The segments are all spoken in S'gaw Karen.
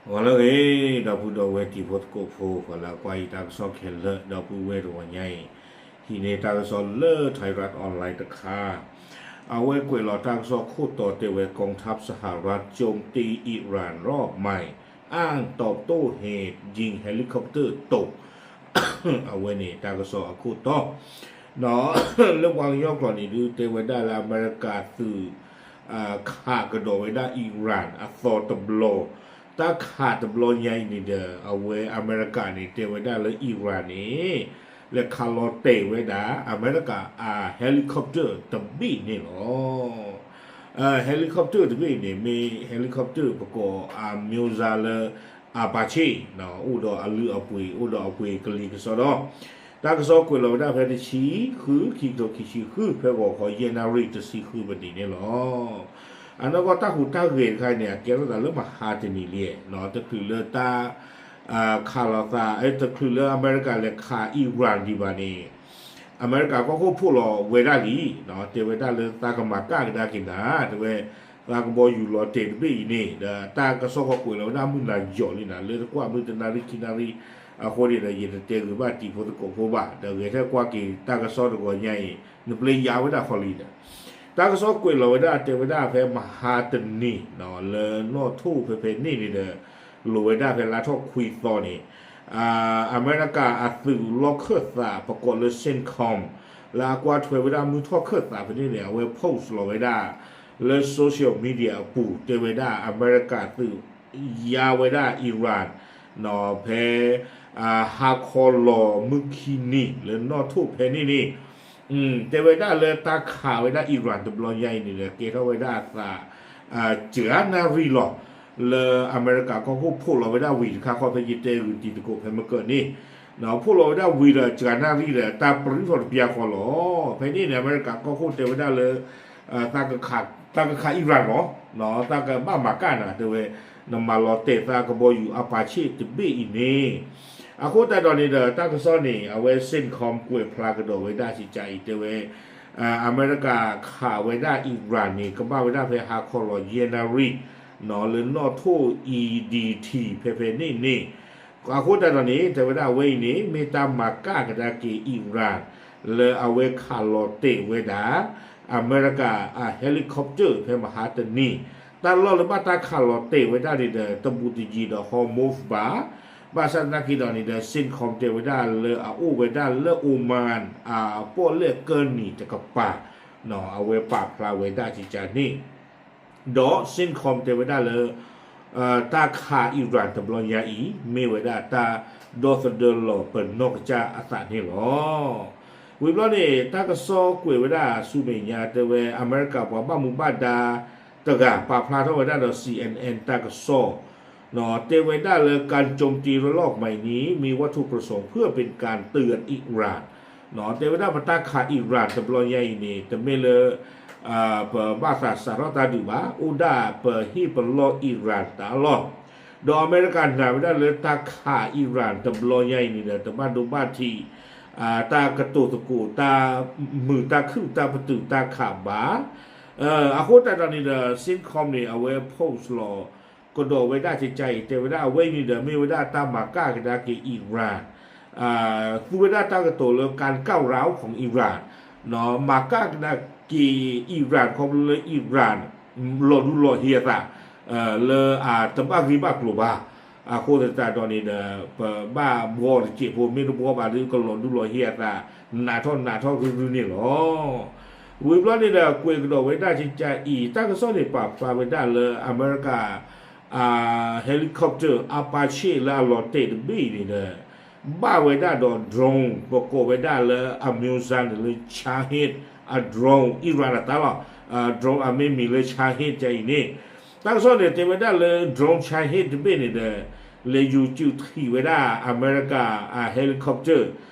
ဂီၤလၢအဂ့ၤ ဒီပုၢ်ဒီဝဲၢ်တံၤဖိသကိးဖိ ပှၤလၢအကွၢ်ယတၢ်ကစီၣ်ခဲလၢာ် ဒီပုၢ်ဝဲၢ်တဂီၤညါအံၤ, ဟံးန့ၢ်တၢ်ကစီၣ်လၢ Thairath Online တခါ, အဝဲကွဲးလီၤတၢ်ကစီၣ်ခိၣ်တီတဲဝဲ กองทัพสหรัฐโจมตีอิหร่านรอบใหม่ อ้างตอบโต้เหตุยิงเฮลิคอปเตอร์ตก အဝဲန့ၣ်တၢ်ကစီၣ်အခိၣ်တီ ဒီးလၢပှၤကညီကျိာ်န့ၣ်ဒုး တဲဝဲဒၣ်လၢအမဲရကၤသုး ခးကဒီးဝဲဒၣ် Iran အသီတဘျီ, တၢ်ခးတဘျီညါအံၤန့ၣ်ဒီး အဝဲအမဲရကၤန့ၣ် တဲဝဲဒၣ်လၢ Iran န့ၣ် လဲၤခးလီၤတဲာ်ဝဲဒၣ် အမဲရကၤအ helicopter တဘ့ၣ်န့ၣ်လီၤ. အ helicopter တဘ့ၣ်အံၤန့ၣ် မ့ၢ် helicopter ပကိးအ မျိုးစား လၢ Apache အိၣ်ဒီးအလုၢ်အပှ့ၤ အိၣ်ဒီးအပှ့ၤကလံၤကစီဒီ တၢ်ကစီၣ်ကွဲးလီၤဝဲဒၣ်ဖဲတဆံဃု ခံကထိခံဆံဃု ဖဲဂီၤခီယဲၢ်နၣ်ရံၣ်တဆံဃုမံးနံးန့ၣ်လီၤ. အနီၢ်ကီၢ်တၢ်ဟူးတၢ်ဂဲၤတခါအံၤန့ၣ် အကဲထီၣ်သးလၢမဟါတနံၤလံ, တချုးလၢတၢ် ခးလီၤသး တချုးလၢအမဲရကၤလဲၤခး Iran ဒံးဘၣ်န့ၣ် အမဲရကၤကီၢ်ခိၣ်ဖီၣ်လီၤဝဲဒၣ်လံ, တဲဝဲဒၣ်လၢသးကမၤကၣ်ကဒါက့ၤနၤ တဲဝဲ သးကဘီယူၤလီၤတဲာ်တဘ့ၣ်အံၤန့ၣ် ဒီးတၢ်ကစီၣ်ကီးကွဲးလီၤဝဲဒၣ်မုၢ်နၤယီၤလံနၤ လၢတကွၢ်မုၢ်တနၣ်ရံၣ်ခံနၣ်ရံၣ်အဃိန့ၣ်ဒီး ယတတဲဂ့ၤဘၣ်တံၤဖိသကိးဖိဘၣ် ဒီးဂဲၤထၢၣ်ကွၢ်က့ၤတၢ်ကစီၣ်တဂီၤညါအံၤ နပျဲယါဝဲဒၣ်ခီလံဒီး တၢ်ကစီၣ်ကွဲးလီၤဝဲဒၣ်တဲဝဲဒၣ်ဖဲမဟါတနံၤ လၢနီၣ်ထိၣ်ဖဲဖဲန့ၣ်န့ၣ်ဒီး လိၤဝဲဒၣ်ဖဲလါထီၣ်ခွံသီန့ၣ် အမဲရကၤအသုးလီၢ်ခၢၣ်သး ပကိးလၢ CENTCOM လၢအကွၢ်ထွဲဝဲဒၣ်မုၢ်ထီၣ်ခၢၣ်သးဖဲန့ၣ်န့ၣ် အဝဲ post လီၤဝဲဒၣ် လၢ social media အပူၤ တဲဝဲဒၣ်အမဲရကၤသုး ယါဝဲဒၣ် Iran ဖဲ ဟါခီလီၤမုၢ်ခံနံၤ လၢနီၣ်ထိၣ်ဖဲန့ၣ်န့ၣ် တဲဝဲဒၣ်လၢတၢ်ခးဝဲဒၣ် Iran တဘျီညါအံၤန့ၣ်ဒီး ကဲထီၣ်ဝဲဒၣ်အသး စှၤနၣ်ရံၣ်လီၤ လၢအမဲရကၤကီၢ်ခိၣ်ဖီၣ်လီၤဝဲဒၣ်ဝံၤတခါဃီ ဖဲယတဲဂုာ်တံၤသကိးဖဲမကၢၢ်န့ၣ် ဖီၣ်လီၤဝဲဒၣ်ဝံၤဒီး စှၤနၣ်ရံၣ်ဒီး တၢ်ပြံထီၣ်တပျၢ်ဃီလီၤ. ဖဲန့ၣ်န့ၣ် အမဲရကၤကီၢ်ခိၣ်တဲဝဲဒၣ်လၢ သးကခး Iran လီၤ, သးကဘၣ်မၤကၣ်နၤ တဲဝဲ နမၤလီၤတဲာ်သးကဘီယူၤ Apache တဘ့ၣ်အံၤန့ၣ် အဃိသတးဒီးန့ၣ်ဒီး တၢ်ကစီၣ်န့ၣ် အဝဲ CENTCOM ကွဲးဖျါကဒီးဝဲဒၣ်စံးကါအံၤ တဲဝဲ အမဲရကၤခးဝဲဒၣ် Iran န့ၣ် ကဘၣ်ဝဲဒၣ်ဖဲဟါခီလီၤယဲၢ်နၣ်ရံၣ် လၢနီၣ်ထိၣ် E D T ဖဲဖဲန့ၣ်န့ၣ် အဃိသတးဒီးန့ၣ် တဲဝဲဒၣ်အဝဲအံၤန့ၣ် မ့ၢ်တၢ်မၤကၣ်ကဒါက့ၤ Iran လၢအဝဲခးလီၤတဲာ်ဝဲဒၣ် အမဲရကၤအ helicopter ဖဲမဟါတနံၤ တၢ်လီၢ်လၢဘၣ်တၢ်ခးလီၤတဲာ်ဝဲဒၣ်န့ၣ်ဒီး တဘူးတယံၤဒီး Hormuz ဘၣ်. ဘၣ်ဆၣ်သနာ်က့ဒီးန့ၣ်ဒီး CENTCOM တဲဝဲဒၣ်လၢအအိၣ်ဝဲဒၣ်လၢ Oman အပီၣ်လဲၣ်ကၢနံၤတကပၤ အဝဲပာ်ဖျါဝဲဒၣ်စံးကါန့ၣ် ဒီး CENTCOM တဲဝဲဒၣ်လၢ တၢ်ခး Iran တဘျီညါအံၤ မ့ၢ်ဝဲဒၣ်တၢ်ဒီသဒၢလီၤပနီၢ်ကစၢ်အသးန့ၣ်လီၤ. ဝံၤဘျီန့ၣ် တၢ်ကစီၣ်ကွဲးဝဲဒၣ်ဆူမဲာ်ညါ တဲဝဲ အမဲရကၤပှၤဘၣ်မူဘၣ်ဒါတဂၤ ပာ်ဖျါထီၣ်ဝဲဒၣ်ဒီး C N N တၢ်ကစီၣ် တဲဝဲဒၣ်လၢ การโจมตีระลอกใหม่นี้มีวัตถุประสงค์เพื่อเป็นการเตือน Iran တဲဝဲဒၣ်ပတၢ်ခး Iran တဘျီညါအံၤန့ၣ် တမ့ၢ်လၢ ပဘၣ်သးစးထီၣ်တၢ်ဒုးဘၣ်, အိၣ်ဒၣ်ပဟ့ၣ်ပလီၢ် Iran တၢ်လီၢ်, ဒီးအမဲရကၤနာ်ဝဲဒၣ်လၢတၢ်ခး Iran တဘျီညါအံၤန့ၣ်ဒီး တဘၣ်ဒိဘၣ်ထံး တၢ်ကတိၤသကိး တၢ်မုာ်တၢ်ခုၣ် တၢ်ပတုာ်တၢ်ခးဘၣ်. အဃိသတးဒီးန့ၣ်ဒီး CENTCOM န့ၣ် အဝဲ post လီၤ ကဒီးဝဲဒၣ်ကကါအံၤ တဲဝဲဒၣ်အဝဲအံၤန့ၣ်ဒီး မ့ၢ်ဝဲဒၣ်တၢ်မၤကၣ်ကဒါက့ၤ Iran သူဝဲဒၣ်တၢ်ကတိၤလၢ การก้าวร้าวของ Iran မၤကၣ်ကဒါက့ၤ Iran ခီဖျိလၢ Iran လီၤဒူလီၤဟ့အသး လၢအတဘၣ်ဂ့ၢ်ဘၣ်ကျိၤဘၣ်. အဃိသတးဒီးန့ၣ်ဒီး ပဘၣ်ဘှီတစဲးဖိ မ့ၢ်တဘှီဘၣ်ဒီး ကလီၤဒူလီၤဟ့အသး နးထီၣ်နးထီၣ်ရုရုန့ၣ်လီၤ. ဝံၤဘျီန့ၣ်ဒီး ကွဲးကဒီးဝဲဒၣ်ကကါအံၤ တၢ်ကစီၣ်န့ၣ် ပာ်ဖျါဝဲဒၣ်လၢအမဲရကၤ helicopter Apache လၢအလီၤတဲာ်တဘ့ၣ်အံၤန့ၣ်ဒီး ဘၣ်ဝဲဒၣ်ဒီး drone ပကိးဝဲဒၣ်လၢအ မျိုးစား န့ၣ်လၢ Shahed အ drone Iran အတၢ်လီၤ. drone အမ့ၢ်မံၤလၢ Shahed ကါအံၤန့ၣ် တၢ်ကစီၣ်န့ၣ် တဲဝဲဒၣ်လၢ drone Shahed တဘ့ၣ်န့ၣ်ဒီး လဲၤယူၤစုးထံးဝဲဒၣ်အမဲရကၤအ helicopter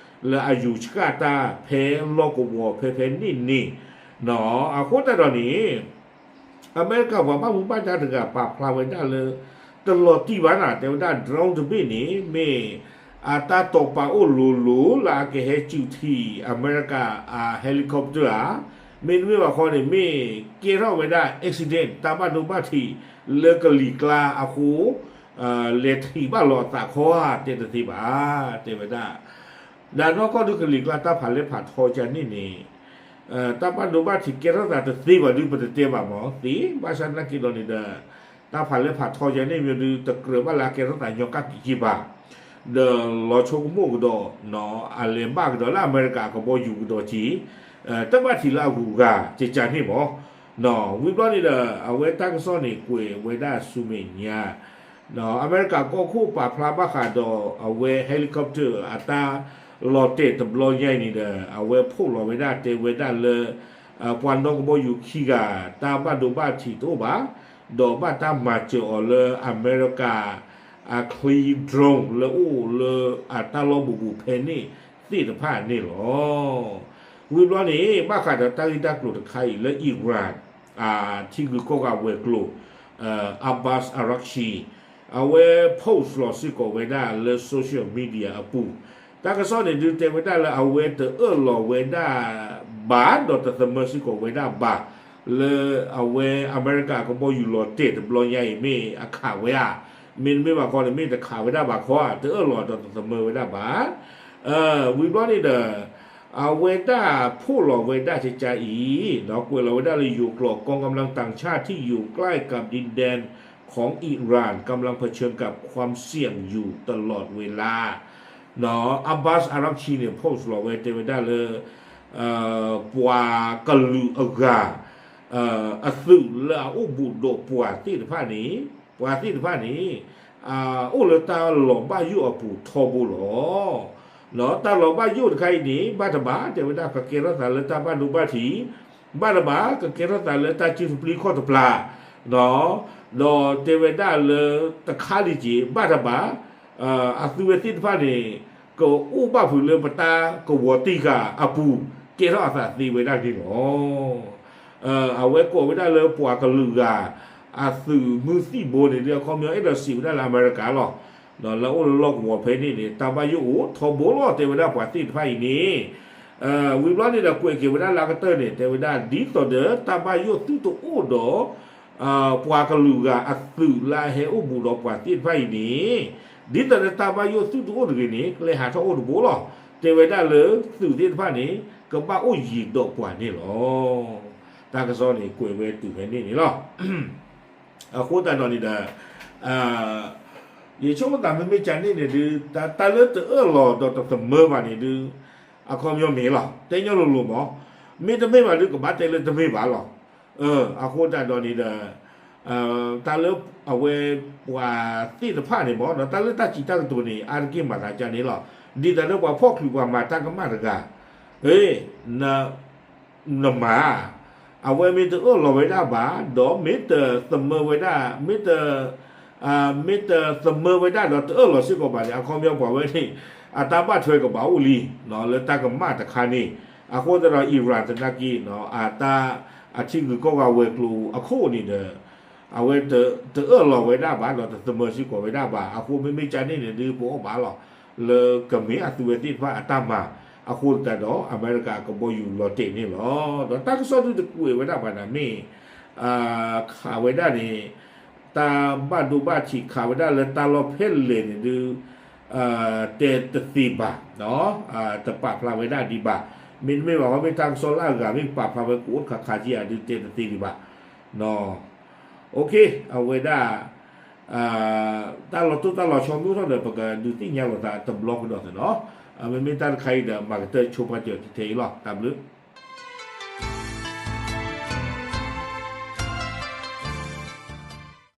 လၢအယူၤဆှၣ်တၢ်ဖဲလီၢ်ကဝီၤဖဲဖဲန့ၣ်န့ၣ် အဃိသတးဒီးန့ၣ် အမဲရကၤပှၤဘၣ်မူဘၣ်ဒါတဂၤပာ်ဖျါဝဲဒၣ်လၢ တလီၤတံၢ်ဘၣ်နၤ တဲဝဲဒၣ် drone တဘ့ၣ်န့ၣ် မ့ၢ်အတၢ်တိာ်ပာ်အိၣ်လိၤလိၤလၢအကဟဲစုးထံးအမဲရကၤအ helicopter ဧါ, မ့တမ့ၢ်ဘၣ်ဃီန့ၣ် မ့ၢ်ကဲထီၣ်ဝဲဒၣ် accident တၢ်ဘၣ်ဒိဘၣ်ထံးလၢကလံၤကျါအဃိ လဲၤထံၣ်ဘၣ်လီၤအသးခီဧါ တဲတသ့ဘၣ် တဲဝဲဒၣ်. ဒီးနီၢ်ကီၢ်ဒုးကလံၤကျါတၢ်ဖးလဲၢ်ဖးထီကန့ၣ်န့ၣ် တၢ်ဘၣ်ဒိဘၣ်ထံးကဲထီၣ်သးတသ့ဘၣ်ဒုး ပတတဲဘၣ်မ့ၢ်သ့, ဘၣ်ဆၣ်သနာ်က့ဒီးန့ၣ်ဒီး တၢ်ဖးလဲၢ်ဖးထီကန့ၣ်မ့ၢ်ဒုး တကြၢးဘၣ်လၢအကဲထီၣ်သးညီကၣ်က့ၤက့ၤဘၣ်, ဒီးလီၤဆိကမိၣ်ကဒီး အလဲၤဘၣ်ကဒီးလၢအမဲရကၤအကဘီယူၤကဒီးက့ၤ တၢ်ဘၣ်ထံးလၢအဂုၤအဂၤ ကကန့ၣ်မ့ၢ် ဝံၤဘျီန့ၣ်ဒီး အဝဲတၢ်ကစီၣ်န့ၣ် ကွဲးဝဲဒၣ်ဆူမဲာ်ညါ အမဲရကၤကီၢ်ခိၣ်ပာ်ဖျါဘၣ်ဃးဒီးအဝဲ helicopter အတၢ်လီၤတဲာ်တဘျီညါအံၤန့ၣ်ဒီး အဝဲဖီၣ်လီၤဝဲဒၣ်တဲဝဲဒၣ်လၢ ပှၤနီၣ်ကဘီယူၤခံဂၤ တၢ်ဘၣ်ဒိဘၣ်ထံးတအိၣ်ဘၣ်, ဒီးဘၣ်တၢ်မၤစၢၤအီၤလၢအမဲရကၤ အချံ drone လၢအိၣ်လၢအတၢ်လီၢ်ဘူးဘူးဖဲန့ၣ်သ့ၣ်တဖၣ်န့ၣ်လီၤ. ဝံၤဘျီန့ၣ် ဘၣ်ဃးဒီးတၢ်ဂ့ၢ်တၢ်ကျိၤတခါအံၤလၢ Iran ထံဂုၤကီၢ်ဂၤဝဲၤကျိၤ Abbas Araghchi အဝဲ post လီၤစ့ၢ်ကီးဝဲဒၣ်လၢ social media အပူၤ, တၢ်ကစီၣ်န့ၣ်ဒုးတဲဝဲဒၣ်လၢအဝဲတအၢၣ်လီၤဝဲဒၣ်ဘၣ် ဒီးတသမၢစ့ၢ်ကီးဝဲဒၣ်ဘၣ် လၢအဝဲအမဲရကၤကဘီယူၤလီၤတဲာ်တဘျီညါအံၤ မ့ၢ်အခးဝဲဧါ, မ့တမ့ၢ်ဘၣ်ခီန့ၣ် မ့ၢ်တခးဝဲဒၣ်ဘၣ်ခီဧါ, တအၢၣ်လီၤဒီးတသမၢဝဲဒၣ်ဘၣ်. ဝံၤဘျီန့ၣ်ဒီး အဝဲဒၣ်ဖီၣ်လီၤဝဲဒၣ်ကကါအံၤ ဒီးကွဲးလီၤဝဲဒၣ်လၢယိၤကျိာ် กองกำลังต่างชาติที่อยู่ใกล้กับดินแดนของอิหร่าน กำลังเผชิญกับความเสี่ยงอยู่ตลอดเวลา Abbas Araghchi န့ၣ် post လီၤဝဲတဲဝဲဒၣ်လၢ ပှၤကလုာ်အဂၤ အသုးလၢအအိၣ်ဘူးဒီးပှၤသ့ၣ်တဖၣ်န့ၣ်, ပှၤသ့ၣ်တဖၣ်န့ၣ် အိၣ်လၢတၢ်လီၤဘၣ်ယိၣ်အပူၤထီဘိလီၤ. တၢ်လီၤဘၣ်ယိၣ်တခါအံၤန့ၣ် ဘၣ်တဘၣ် တဲဝဲဒၣ်ကကဲထီၣ်သးလၢတၢ်ဘၣ်ဒိဘၣ်ထံး, ဘၣ်တဘၣ် ကကဲထီၣ်သးလၢတၢ်စုတပျံၤခီၣ်တပျၢ်, ဒီးတဲဝဲဒၣ်လၢတခါဒံးက့ၤ ဘၣ်တဘၣ် အသုဝဲသ့ၣ်တဖၣ်န့ၣ် ကအိၣ်ဘၣ်ဖုးလၢပတၢ်ကဝီၤတံၢ်ဃာ်အပူၤ ကဲထီၣ်အသးသ့ဝဲဒၣ်န့ၣ်လီၤ. အဝဲကိးဝဲဒၣ်လၢပှၤကလုာ်ဂၤ အသုးမုၢ်သံၣ်ဘိန့ၣ်ဒုး အခီပညီအဲၣ်ဒိးစံးဝဲဒၣ်လၢအမဲရကၤလီၤ. လၢအိၣ်လၢလီၢ်ကဝီၤဖဲန့ၣ်န့ၣ် တၢ်ဘၣ်ယိၣ်အိၣ်ထီဘိလီၤ တဲဝဲဒၣ်ပှၤသ့ၣ်တဖၣ်အံၤန့ၣ် ဝံၤဘျီန့ၣ်ဒီးကွဲးက့ၤဝဲဒၣ်လၢအကတၢၢ်န့ၣ် တဲဝဲဒၣ် ဒ်သိးဒီးတၢ်ဘၣ်ယိၣ်သုတအိၣ်ဒီး ပှၤကလုာ်ဂၤအသုးလၢအဟဲအိၣ်ဘူးဒီးပှၤသ့ၣ်တဖၣ်အံၤန့ၣ် ဒ်သိးဒီးတၢ်ဘၣ်ယိၣ်သုတအိၣ်တဂ့ၤန့ၣ် ကလဲၤဟးထီၣ်အိၣ်တဘိလီၤ. တဲဝဲဒၣ်လၢသုးသ့ၣ်တဖၣ်န့ၣ် ကဘၣ်အိၣ်ယံၤဒီးပှၤန့ၣ်လီၤ. တၢ်ကစီၣ်န့ၣ်ကွဲးဝဲတုၤဖဲန့ၣ်န့ၣ်လီၤ. အဃိသတးဒီးန့ၣ်ဒီး ယဆိကမိၣ်သးမ့မ့ၢ်ကန့ၣ်န့ၣ်ဒုး တၢ်လၢတအၢၣ်လီၤဒီးတသမၢဘၣ်န့ၣ်ဒုး အခီပညီမ့ၢ်လီၤ. တဲညီလိၤလိၤမ့ၢ် မ့တမ့ၢ်ဘၣ်ဒုး ကဘၣ်တဲလၢတမ့ၢ်ဘၣ်လီၤ. အဃိသတးဒီးန့ၣ်ဒီး တၢ်လၢအဝဲပှၤသ့ၣ်တဖၣ်န့ၣ်မ့ၢ် ဒီးတၢ်လၢတၢ်စံးတၢ်ကတိၤန့ၣ် အါတက့ၢ်မၤသးကန့ၣ်လီၤ. ဒ်သိးလၢပှၤဖီၣ်ချုးပှၤမၤတၢ်ကမၣ်တဂၤ နမၤ အဝဲမ့ၢ်တအၢၣ်လီၤဝဲဒၣ်ဘၣ် ဒီးမ့ၢ်တသမၢဝဲဒၣ် မ့ၢ်တ မ့ၢ်တသမၢဝဲဒၣ်ဒီးတအၢၣ်လီၤစ့ၢ်ကီးဘၣ်န့ၣ် အခီပညီပှၤဝဲန့ၣ် အတၢ်ဘၣ်ထွဲကဘၣ်အိၣ်လံ လၢတၢ်ကမၣ်တခါန့ၣ်. အဃိသတးဒီး Iran သနာ်က့ အတၢ် အထံဂုၤကီၢ်ဂၤဝဲၤကျိၤအခိၣ်န့ၣ်ဒီး အဝဲတအၢၣ်လီၤဝဲဒၣ်ဘၣ် ဒီးတသမၢစ့ၢ်ကီးဝဲဒၣ်ဘၣ်. အဃိမ့မ့ၢ်ကန့ၣ်န့ၣ်ဒုး ပအီၣ်ဘၣ်လီၤ လၢကမ့ၢ်အသုဝဲသ့ၣ်တဖၣ်အတၢ်မၤ အဃိသတးဒီး အမဲရကၤကဘီယူၤလီၤတဲာ်န့ၣ်လီၤ. ဒီးတၢ်ကစီၣ်ဒုးတကွဲးဝဲဒၣ်ဘၣ်နၤမ့ၢ် ခးဝဲဒၣ်န့ၣ် တၢ်ဘၣ်ဒိဘၣ်ထံးခးဝဲဒၣ်လၢတၢ်လီၢ်ဖဲလဲၣ်န့ၣ်ဒုး တဲတသ့ဘၣ် တပာ်ဖျါဝဲဒၣ်ဒံးဘၣ်. မ့တမ့ၢ်ဘၣ် မ့ၢ်တၢ်ကစီၣ်လၢအဂၤ မ့ၢ်ပာ်ဖျါဝဲကအိၣ်တခါခါကံအဒုးတဲတသ့ဒံးဘၣ်. အဝဲဒၣ် တၢ်လီၤတိၢ်တၢ်လီၤဆီမ့ၢ်အိၣ်ထီၣ်ဒီး ပကဒုးသ့ၣ်ညါလိာ်သးတဘျီကဒီးသ့ၣ်နီၤ. မ့မ့ၢ်တၢ်တခါအံၤဒီး မၤကတၢၢ်ဆိပာ်စၢၤထဲအံၤလီၤ. တၢ်ဘျုး